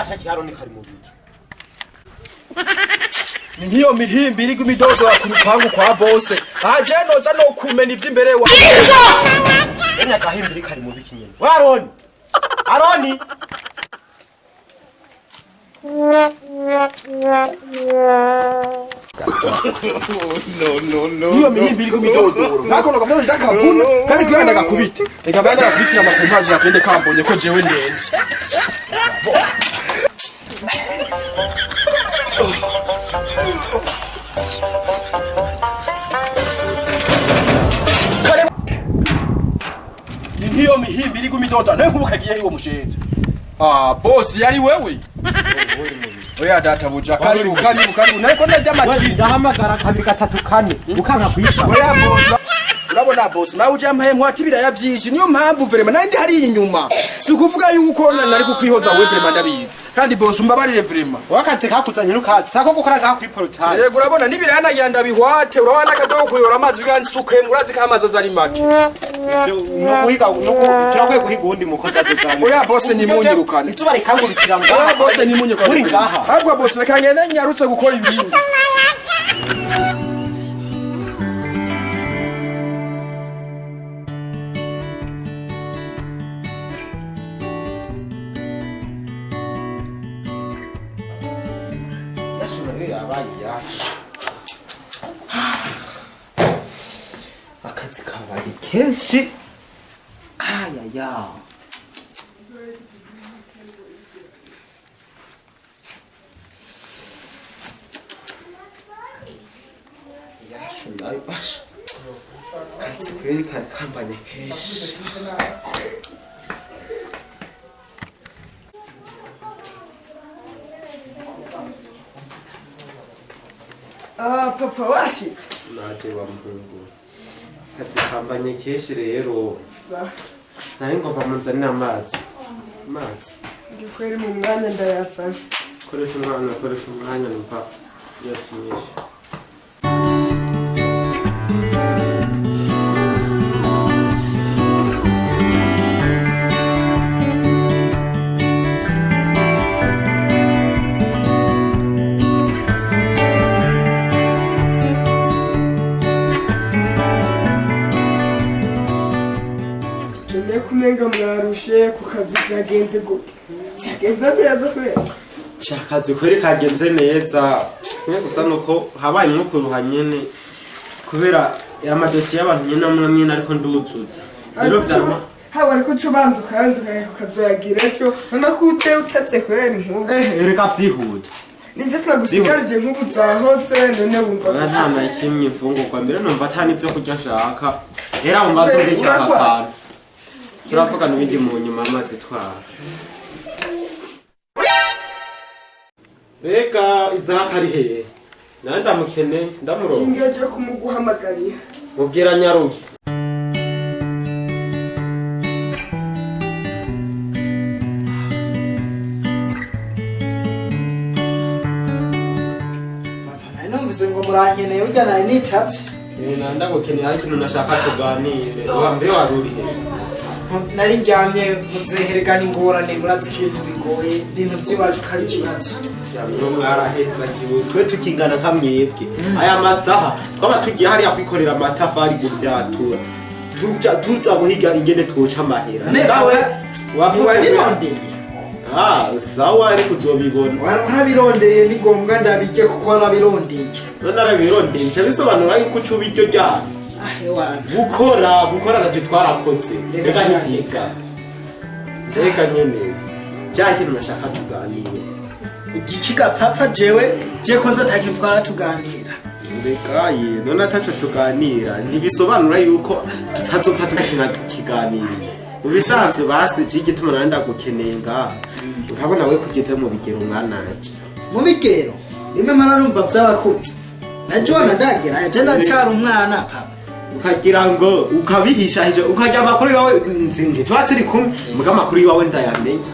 Kasha kiharoni kari mu biki? Ni nk'iyo mihimbi iriko imidodora ku rupangu kwa bose aha je noza no kumena ivy'imbere wa Bene agahimbiri kari mu biki nyene? We Aroni! Aroni! Niyo mihimbi iriko imidodoro ntako nokavyo ndakavuna kandi kuya ndagakubite reka bana ndagakubitira amakumpaji yakende kambonye ko jewe ndenze. Kare- Ni nk'iyo mihimbi iriko imidodoro nawe nkubu kagiye hiwo mushenzi. Ah, bosi yari wewe? Oya databuja, karibu karibu karibu, nariko ndarya amatizi. Ndahamagara kabiri gatatu kane ukanka kwitaba. Oya bosi, urabona bosi nawe uje ampaye nkwata ibiraya vyinshi, niyo mpamvu vraiment nari ndi hariya inyuma, si ukuvuga yuko nari kukwihoza wewe, vraiment ndabizi kandi bosi umbabarire vraiment. Wakazi kakuzanye nukazi sako gukora ngaha kuri portail. Yego, urabona n'ibiraya nagira ndabihwate, urabona n'akadobo kuyora amazi kugira nsukemwe, urazi ko amazi aza ari make. No guhiga no turakwiye guhiga uwundi mukozi azuzana. Oya bosi, ntimunyirukane. Izuba rikangurikira ngaha. Oya bosi, ntimunyirukane. Uri ngaha. Ahubwo bosi reka ngende nyarutse gukora ibindi. Yasu nayo yabaye yacu. Akazi kabaye kenshi. Ayaya. Yasu nayo basha. Akazi kweri kari kambanye kenshi. Ah, papa washitse. Naje wa muhungu. Akazi kambanye kenshi rero. Za, Nari ngomba munzanire amazi. Amazi. ngikweri mu mwanya ndayazana. Koresha umwanya, koresha umwanya numva yatunyishe. Jemeye kumenga mwarushe ku kazi, vyagenze gute? Vyagenze neza kweri? Akazi kweri kagenze neza. Kimwe gusa nuko habaye nko kuruha nyene kubera amadosiye y'abantu nyene amwe amwe ariko nduzuza. Rero vyama Haba ariko uca ubanza ukanza ukazoyagira ejo, none ko ute utavye kweri nk'ubu. Erega vyihuta. Ninjye twagusigarije nk'ubu zahoze, none wumva. Oya, nta na kimwe imfungurwa mbere numva ata n'ivyo kurya nshaka. Era mbanze umbikira aka kantu. Turavugana ibindi mu nyuma, amazi twara. Mbega Izahaka ari hehe? Nawe ndamukeneye, ndamuronka. Ingeje kumuguhamagarira. Mubwira nyaruge. Papa, nari numvise ngo murankeneye, burya nari nitavye. Eh, na ndagukeneye, hari ikintu nashaka tuganire. Wa mbe wari uri hehe? Nari ndyamye muzeheregana ingorane, murazi ko ibintu bigoye, ibintu by'iwacu ko ari ikibazo. Mwe mwarahezagiwe, twe tukingana nka mwebwe aya masaha twaba tugiye hariya kwikorera amatafari gufyatura, tuja guhiga ingene twoca amahera. Nawe wapfutse. Wabirondeye. Ah, sawa, ariko uzobibona. Warabirondeye, ni ngombwa ndabirye kuko warabirondeye. None arabirondeye bica bisobanura yuko uca ubiryo ryayo. Ah, ewana. Gukora gukora natwe twarakoze. Reka reka sha, ntivyiza mbega nyene cya kintu nashaka tuganire. Igikiga papa, jewe je ko nzatakintu twaratuganira. Reka ye, none ataco tuganira ntibisobanura yuko tutazopfa tukina tukiganira mu bisanzwe. Basi je igituma nawe ndagukeneye ngaha, urabona we kugeze mu bigero mwananje. Mu bigero rimwe mpora numva by'abakuze, na jona ndagera, je ndacyari umwana papa. Ukagira ngo ukabihishahisha ukarya amakuru yawe, nzi ntituba turi kumwe muga amakuru yawe ndayamenya,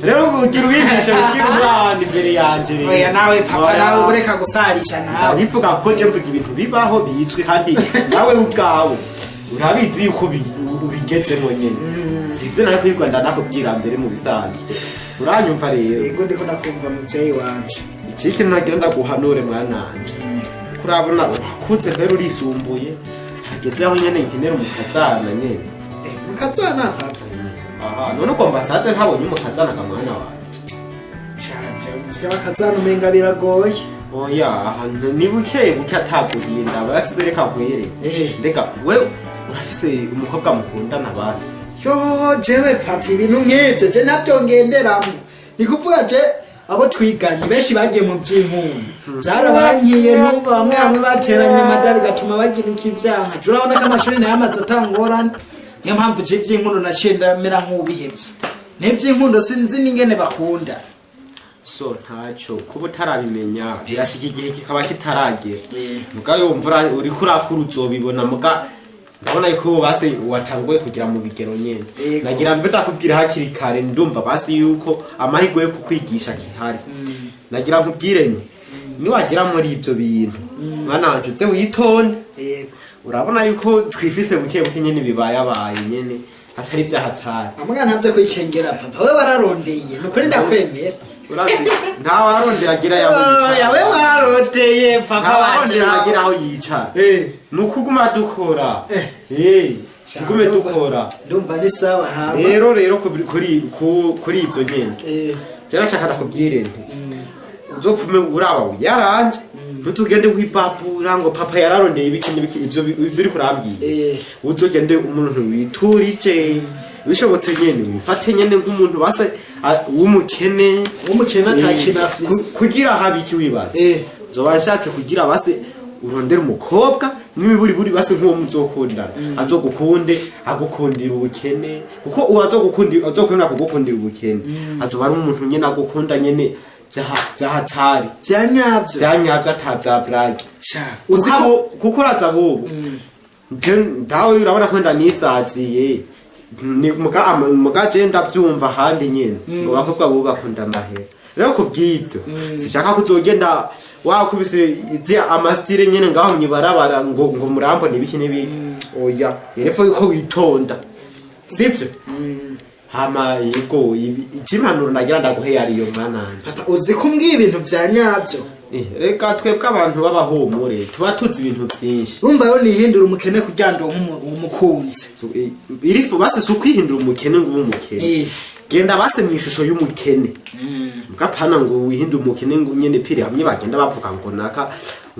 rero ugira ubihishe ubwira umwana imbere yanje rero. Oya nawe papa. Oya. Nawe ureka gusarisha nawe. Ndabivuga kuko je mvuga ibintu bibaho bizwi, kandi nawe ubwawe urabizi yuko ubigezemo nyene. Sivyo nawe kwirirwa ndanakubwira mbere mu bisanzwe. Uranyumva rero? Yego, ndiko nakumva muvyeyi wanje. Iki kintu nagira ndaguhanure mwananje, kurabona urakuze mbere urisumbuye, hageze aho nyene nkenera umukazana nyene. Eh, mukazana papa? Aha none ugomba nsaze ntabonye umukazana ka mwana wanje? Shaje vy'abakazana umenga biragoye. Oya, aha ni buke buke ataguhinda basi, reka nkwereke. Mbega we urafise umukobwa mukundana basi? Yo, jewe papa, ibintu nk'ivyo je navyo ngenderamwo. Ni kuvuga je abo twiganye benshi bagiye mu vy'inkundu, vyarabankiye. Numva bamwe bamwe bateranye amada bigatuma bagira ikivyanka. Je urabona ko amashuri nayo amaze atangorane, niyo mpamvu je ivy'inkundu naciye ndamera nk'ubihevye. N'ivy'inkundo sinzi n'ingene bakunda. So ntacyo kuba utarabimenya, birashika igihe kikaba kitaragera. Muga yumva uriko urakura uzobibona. Muga ndabona yuko basi watanguye kugira mu bigero nyene. Nagira mbe ndakubwira hakiri kare, ndumva basi yuko amahirwe yo kukwigisha kihari. Nagira nkubwire nti niwagera muri ibyo bintu mwana wanje, uze witonde. Urabona yuko twifise buke buke nyene, bibayabaye nyene, atari vyahatari. Amwe ntavyo kwikengera papa, we wararondeye, nukuri ndakwemera. Urazi nta warondeye agira yaho Oya, yicara. we wararondeye papa Nta wanje. warondeye agira aho yicara. Ni ukuguma dukora. Tugume dukora. Ndumva ni sawa hama. Rero kuri ibyo nyene, je nashaka ndakubwire nti uzopfume uraba yaranje, ntutugende kwipapura ngo papa yararondeye ibiki n'ibiki. Ivyo uriko urambwira, uzogende umuntu witurije, bishobotse nyene wifate nyene nk'umuntu basa w'umukene. W'umukene ata kintu afise. Kugira habe iki wibaza? Nzoba nshatse kugira base urondere umukobwa n'imiburiburi base nk'uwo muzokundana azogukunde, agukundira ubukene, kuko uwo azogukundira, azokwemera kugukundira ubukene, azoba ari umuntu nyene agukunda nyene vyahatari. Vya nyavyo. Vyanyavyo, ata vya blague. Sha, uzi ko Kuko uraza bubu Je ndawe urabona ko ndanisaziye. Ni muga je ndavyumva ahandi nyene ngo bakobwa bubu bakunda amahera. Rero kubw'ivyo sishaka kuzogenda wakubise izi amastyle nyene ngaho mwibarabara ngo murambo nibiki n'ibiki. Oya, yerefo yuko witonda, sivyo? Hama yego, icimpanuro nagira ndaguhe yariyo mwananje. Papa, uzi ko umbwiye ibintu vya nyavyo. Reka twebwe abantu b'abahumure tuba tuzi ibintu vyinshi. Urumva yo nihindura umukene kugira ngo umukunzi. So, irifu basi si ukwihindura umukene ngo ube umukene. Genda base mu ishusho y'umukene, mugapana ngo wihindure umukene ngo nyene pire hamwe bagenda bavuga ngo naka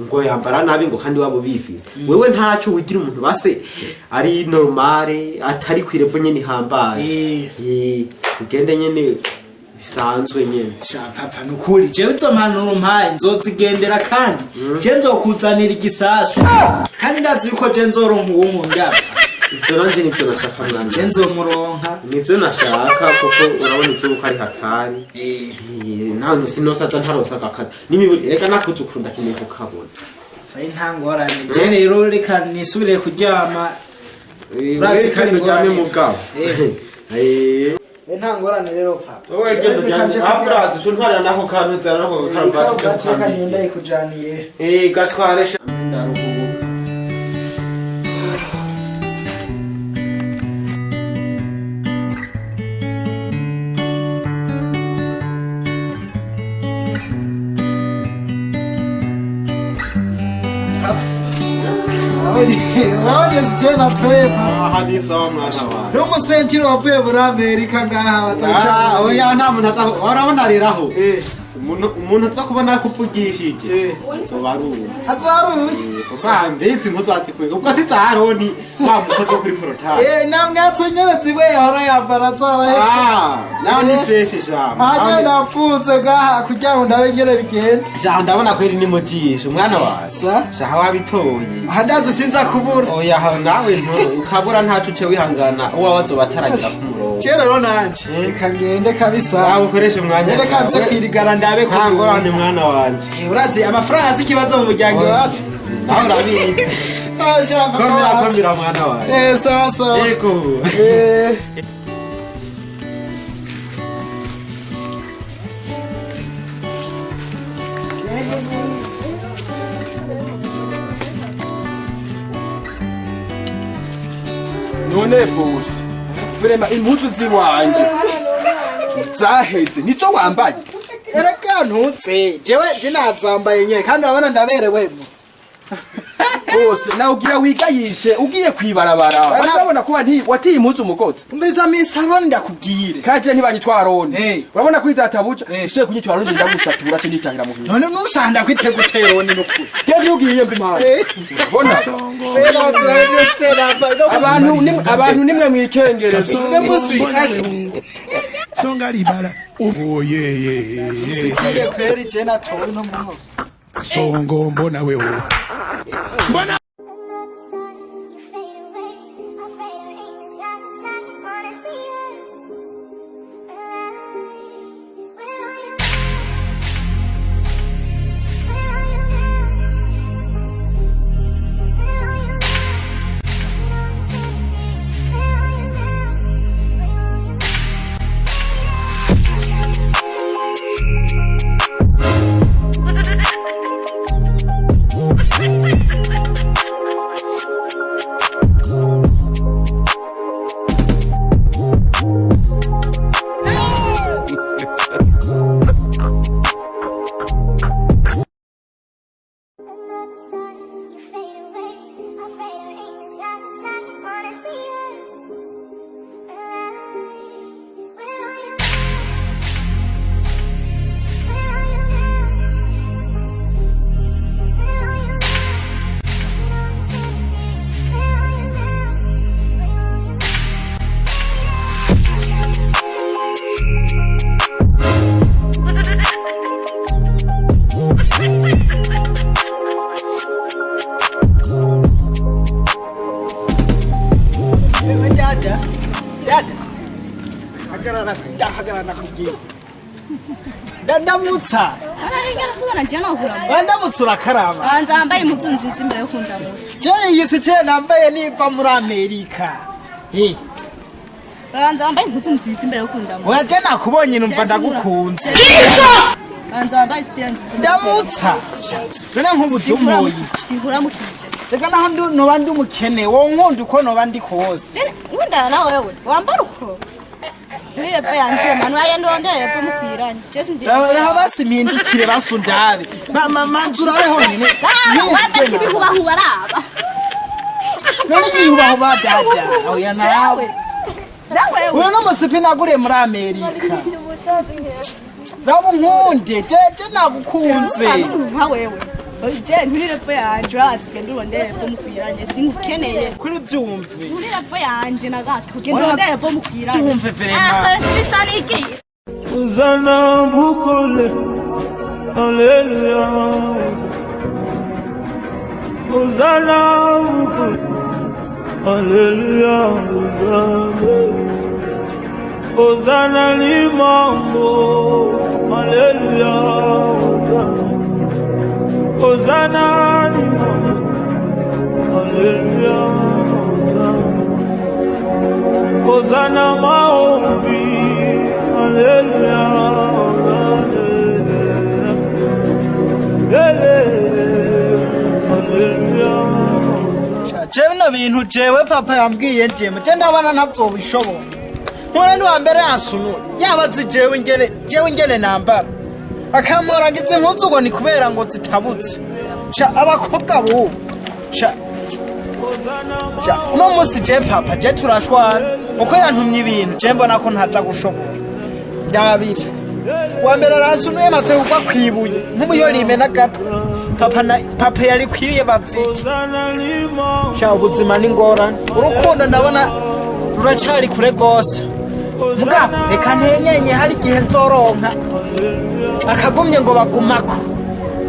ngo yambara nabi, ngo kandi wabo bifize. Wewe ntaco, wigira umuntu base ari normale, atari kwirevo nyene ihambaye. Ugende nyene bisanzwe nyene. Sha papa, nukuri jewe izo mpanuro mpaye nzozigendera, kandi je nzokuzanira igisasu, kandi ndazi yuko je nzoronka uwo nkunda. Ivyo nanje nivyo nashaka mwana. Je nzomuronka. Nivyo nashaka, kuko urabona ivyo uko ari hatari. Nta sinosaza ntarosaga akazi n'imiburi. Reka nakuzukuru ndakeneye kukabona. Ari nta ngorane, je rero reka nisubire kuryama. Urazi ko ari Kandi uryame ingorane. mugabo. Nta ngorane rero papa. Wowe genda uryame aho, urazi uca untwarira nako kantu, uzana nako karuvati. Reka ngenda ikujaniye. Gatware sha, ndaruhuka. Urabona sije natweye papa. Aha ni sawa mwana wawe. N'umusentiro wavuye muri Amerika ngaha bataca. Oya, nta muntu aza. Urabona rero aho umuntu aza kubona akuvugishije, nzoba ari uwo. Azaruye. Kuko mbizi impuzu wazikuye ubwo si za Aroni wa mukozi wo kuri porotari. Namwatse nyene zimwe yahora yambara zarahetse. Nawe ni fresh sha. Hanyuma napfunze ngaha kugira ngo ndabe ingene bigenda. Sha, ndabona kweri ni mujisho mwana wawe. Sa? Sha, wabitoye. Aha ndazi sinza kubura. Oya, aho nawe ntu ukabura ntaco uce wihangana, uwawe azoba ataragira ku murongo. Je rero nanje reka ngende kabisa. Nawe ukoreshe umwanya. Reka nze kwirigara ndabe ko Nta ngorane mwana wanje. Urazi amafaranga si ikibazo mu muryango iwacu. Nawe urabizi. Ah, sha, papa Komera. wacu. Komera mwana wanje. Sawa sawa. Yego. None None bose vraiment impuzu ziwanje zaheze nizo wambaye. Erega ntutse jewe je nazambaye nyene kandi urabona ndaberewemo. Bose nawe ugira wigayishe ugiye kwibarabara bazabona kuba nti watiye impuzu umugozi. Umviriza misaroni ndakubwire. Kaje ntibanyitwa Aroni. Hey. Urabona kuri databuja Hey. usuye kunyitwa Aroni ndagusatura cyo nitahira muhira. None nusanda kwitegutera ni nukuri. Genda ugiye mva impande. Eh. Urabona abantu nimwe mwikengereza. Nemusi Songa libala. Oh yeah yeah yeah. Siye kweri je natowe no munsi. Songo mbona wewe. Mbona You fade away, afraid of aim is outside. Wanna see you alive. Where are you now? Where are you now? Where are you now? Where are you now? Where are you now? Another sun, you fade away. Afraid of aim is outside. Wanna see you alive. Where are you now? Where are you now? Where are you now? Where are you now? Where are you now? Ewe dada, dada, hagarara, hagarara nakubwiye. Ndandamutsa, Ararengera subona je nohura. wandamutsa urakaraba. Banza wambaye impuzu nziza imbere yo kundamutsa. Je iyi sitire nambaye niva muri Amerika. Eh, Banza wambaye impuzu nziza imbere yo kundamutsa. oya je nakubonye numva ndagukunze. Banza wambaye sitire nziza. imbere yo Ndamutsa. None nk'ubujumoyi. Sinkura mukije. Reka naho noba ndi umukene, wonkunda uko noba ndi kose. Je nkundana na wewe. Wambara uko. Ntuyepfo yanje manu aye ndondere yepfo mukwiranye. Je sindi. Raha basi mpindukire basundabe. Mama manzu urabe honyine. Wambaye ibihubahuba araba. None yihubahuba dada. Oya nawe. Nawewe. Uyu ni umusipi naguriye muri Amerika. Raba unkunde, je nagukunze. Nka wewe. Je nturire yanje urazi ugenda urondere yepfo mukwiranye singukeneye. Kuri byumve. Nturire epfo yanje na gato ugenda urondere yepfo mukwiranye. Byumve vraiment. Ah, bisa n'igiye. Hosanna Bukole, Alléluia. Hosanna Bukole, Alléluia. Hosanna, Hosanna Limambo, Alléluia. Hosanna, Hosanna Limambo, Alléluia. Hosanna. Hosanna maombi, haleluya, haleluya, haleluya. Je bino bintu jewe papa yambwiye njyemo je ndabona ntabyobishobora. Nkora ni wa mbere yansunura yaba azi jewe ingene jewe ingene nambara akamora ngize impuzu ngo ni kubera ngo zitabutse. Sha abakobwa bubu sha sha uno munsi je papa je turashwana uko yantumye ibintu je mbona ko ntaza gushobora. Ndabira wa mbere aransunuye maze kugwa kwibuye nk'umuyorime n'agatwe papa na papa yari kwiye baziki. Hosanna limambo, Sha ubuzima ni ngorane urukundo ndabona ruracari kure rwose mugabo reka ntenyenye hari igihe nzoronka akagumye ngo bagumako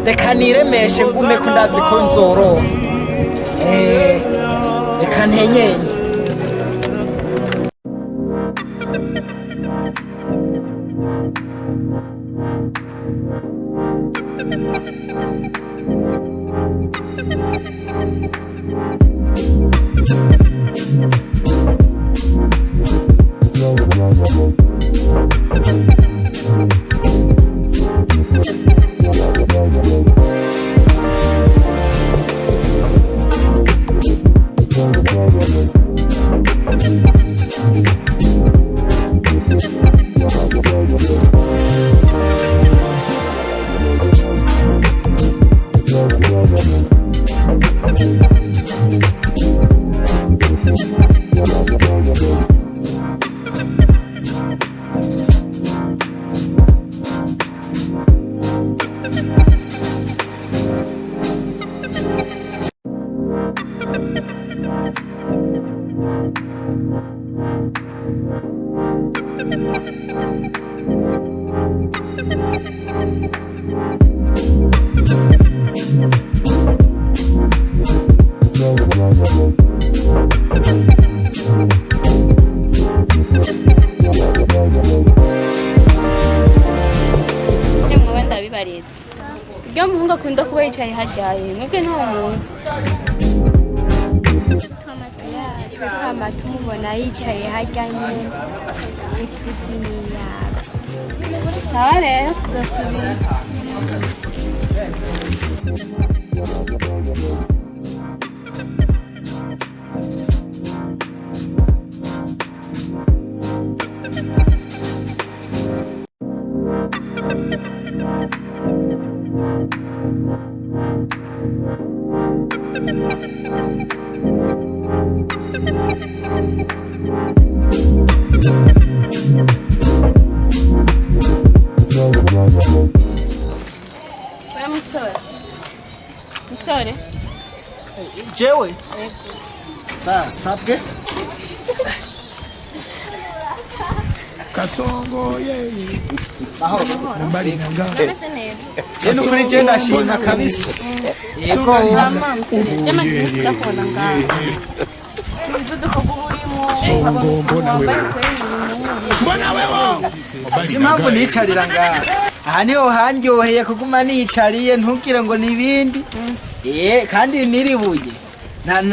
reka niremeshe ngumeko ndazi ko nzoronka. Eh, reka ntenyenye. Thank Akunda kuba yicaye haryaye, mwebwe ntawe muzi? Twama tumubona yicaye harya nyene, ntituzi n'iyaba. Sawa rero, tuzosubira. We musore, musore. Jewe sa sabwe. Kasongo yeye. Mahoro. Mbali nanga. Ameze neza? Je nukuri je ndashima kabisa, yego. Mama musore, jama ndakubona ngaho, sinzi udukorwa uba urimo. Songo, mbona wambaye wewe. kweri ibintu. Mbona wewe. Impamvu nicarira ngaha aha niho handyoheye kuguma nicariye, ntugire ngo ni ibindi. Kandi niribuye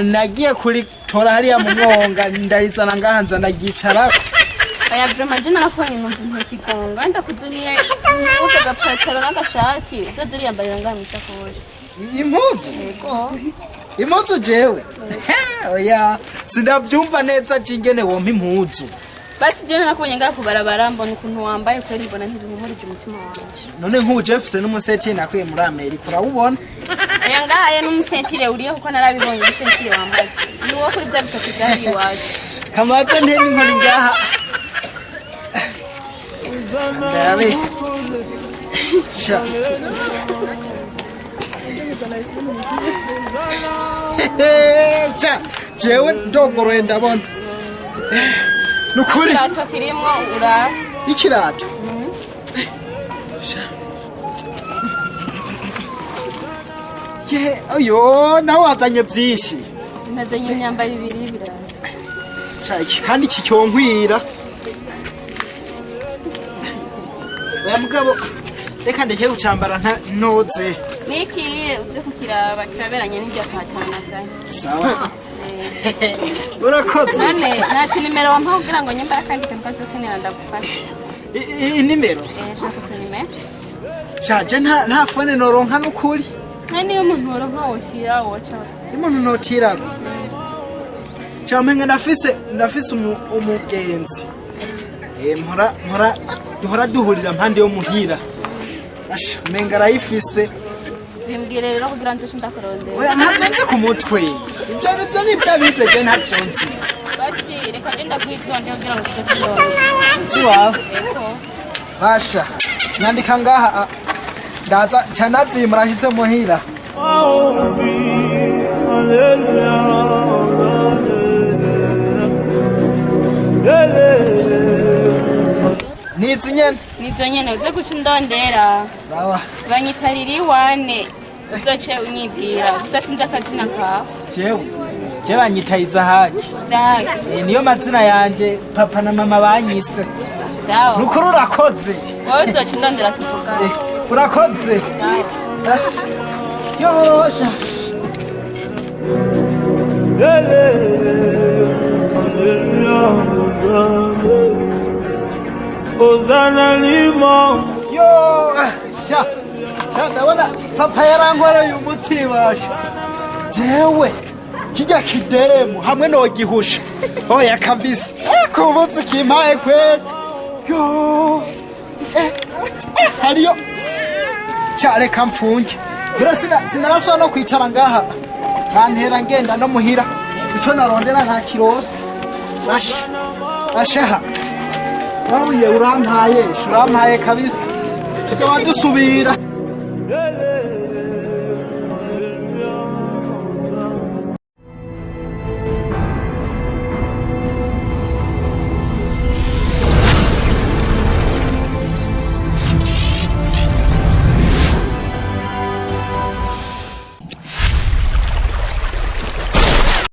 nagiye kuritora hariya mu mwonga, ndarizana ngaha, nza ndagicarako. Oya, vraiment je narakubonye numva ntekigonga ndakuzaniye uko gapataro n'agashati uzoza uriyambarira ngaha mw'isakoshi. Impuzu? Yego. Impuzu jewe? Oya, sindavyumva neza cingene wompa impuzu. Basi je narakubonye ngaha kubarabara, mbona ukuntu wambaye kweri, mbona ntibihumurije umutima wanje. None nk'ubu jewe mfise n'umuseti nakuye muri Amerika, urawubona? Oya, ngahaye n'umusentire uriyo, kuko narabibonye umusentire wambaye ni uwo kuri bya bitatu byari iwacu. Kamaze ntera inkoni ngaha ndabe sha. Sha, jewe ndogoroye, ndabona nukuri. Ikirato kirimwo ura. Ikirato. Sha. Ye, oyo nawe wazanye byinshi. Nazanye imyambaro ibiri y'ibirayi. Sha, iki kandi kicyonkwira. Oya mugabo, reka ndeke gucambara nta ntoze. Nikiye uze kukiraba, kiraberanye n'iryo pataro nazanye. Sawa, urakoze. None nta nimero wampa kugira ngo nyambara kandi mbaze kenera ndagufasha? Inimero? Eh, shaka utunimero. Shaje nta phone noronka nukuri. Nta niyo umuntu woronka wotira woca. Umuntu notirako campenga, ndafise umugenzi. Mpora duhora duhurira mpande yo muhira. Asha, umenga arayifise. Zimbwire rero kugira ngo nzoce ndakurondera. Oya, ntavyo nzi ku mutwe. Ivyo nivyo nivyo abize, je ntavyo nzi. Basi reka ngenda kwitwa nje kugira ngo tuze kurondera. Si wawe? Yego. Basha nyandika ngaha, ndaza nca nazimura nshitse muhira. Maombi, haleluya, haleluya. Nizi nyene. Nizo nyene, uze guca undondera. Sawa. Banyitarira iwane, uzoce unyibwira, gusa sinzi akazina kawe. Jewe je banyita Izahaki. Zaki. Niyo mazina yanje papa na mama banyise. Sawa. Nukuri urakoze. Wowe uzoca undondera tuvugane. Urakoze. Sawa. Asha. Yosha. Hosanna limon. Yo, sha. Sha, ndabona papa yarankoreye umuti basha. Jewe kijya kidemu hamwe nogihusha. Oya kabisa. Kubutse kimpaye kweli. Yo. Hariyo. Sha, reka mfunge. Bura sinaraswa no kwicara ngaha. Bantera ngenda no muhira. Ico narondera nta kirose. Basha. Basha. Wabuye urampaye, urampaye kabisa. Tuzoba dusubira.